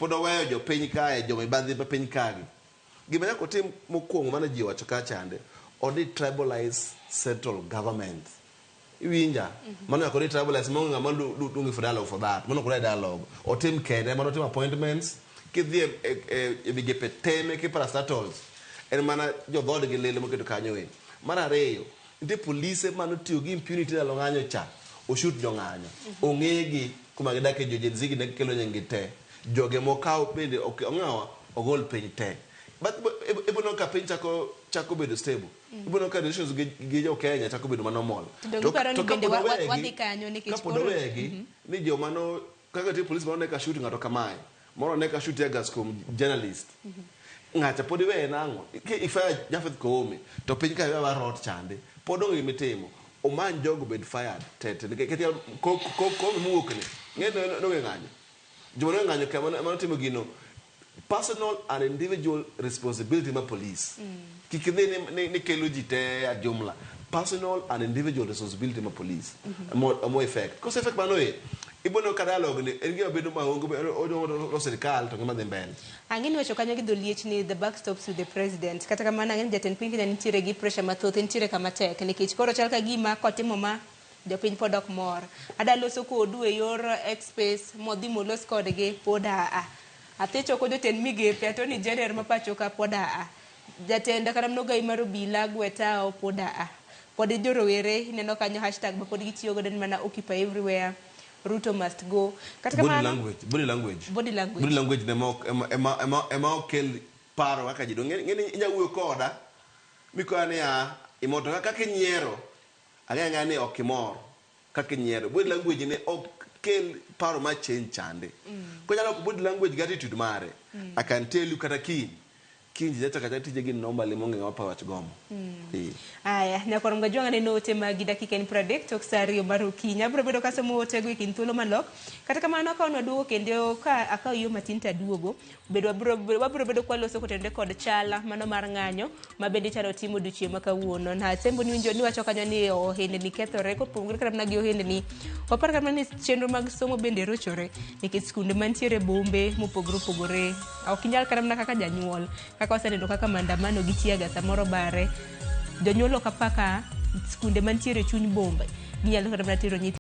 Pod oweyo jopiny kae, jomibadhi ma piny kagi. Gima nyaka otim mokwongo mane ji owacho ka chande, o detribalize central government. Iwinja? Mano nyaka o detribalize maonge ng'ama lung for dialogue for that. Mano ok odwa dialogue. Otim kende, mano otim appointments. Kidhi e migepe te meke parastatals, en mana jodhoodgi lilo moketo kanyo e. Mar ariyo, nitie polise manotiyo gi impunity ndalo ng'anyo cha, oshut jong'anyo. Ong'egi kuma gidake jo Gen Z gi ne gikelo nying gi te. Joge mokaw bende ok ong'awa ogol piny te. But ibo neno ka piny chako bedo stable. Ibo neno ka relations gi jo Kenya chako bedo ma normal. To donge iparo ni bende wadhi kanyo nikech kapod owegi ni joma no kaka nitie police moro ne ka shoot ng'ato kamae, moro ne ka shoot tear gas kuom journalist. Ng'acha pod iweye nang'o? Ki ifire Japheth Koome to piny ka iwewa rot chande. Pod onge gima itimo. Omany jogo obed fired te te nikech Koome mowuok ni ng'e ni nonge ng'anyo. Joma nonge ng'anyo ka mane otimo gino personal and individual responsibility ma police. Kik idhi ni kelo ji te a jumla. Personal and individual responsibility ma police. Mo effect. Kose effect mano e, ibo neno ka dialogue ni en gima bedo maonge odo sirikal to ngima dhi mbele. Ang'e ni wacho kanyo gi dholiech ni the buck stops with the president. Kata kamano ang'e ni jatend piny Kenya nitiere gi pressure mathoth, nitiere kama tek nikech koro chal ka gima kotimo ma jopiny pod ok mor. Ada loso kodu e yor X space modhi molos kodgi pod aa. Athi choko jotend migepe Attorney General ma pacho ka pod aa. Jatend kata mana ogai mar obila Gwetao pod aa. Pod jorowere ineno kanyo hashtag ma pod gitiyo godo en mana occupy everywhere. Ruto must go. Kata Body kamano language, body language. Body language. Body language ne ema ok kel paro kaka ji dong. Ng'eni inya wuoyo koda mikoya niya imor to kaka inyiero ang'eyo ang'eya ni ok imor kaka inyiero. Body language ne ok kel paro ma change chande. Konyalo body language gi attitude mare. I can tell you kata kiny kiny ji chako achaka tije gi normally monge ng'ama pawo wach gomo. Aya, nyakwar Mgajwang' aneno ote magi dakika en 30 tok sa 2 mar okinyi. Abiro bedo kasomo otego e kind thuolo manok. Kata kamano akawo nwaduogo kendo ka akawo yo matin to aduogo. Bedo wabiro bedo kwaloso kotenore kod chala mano mar ng'anyo ma bende ichano timo odiochieng' ma kawuono. Na asembo ni winjo ni wacho kanyo ni ohendni kethore kopogore kata mana gi ohendni. Wapar kata mana ni chenro mag somo bende rochore nikech skunde mantiere e bombe mopogore opogore ok inyal kata mana kaka janyuol kaka waseneno kaka maandamano gi tear gas samoro bare. Jonyuol ok apaka skunde mantiere e chuny bombe ginyalo kata mana tero nyithindo.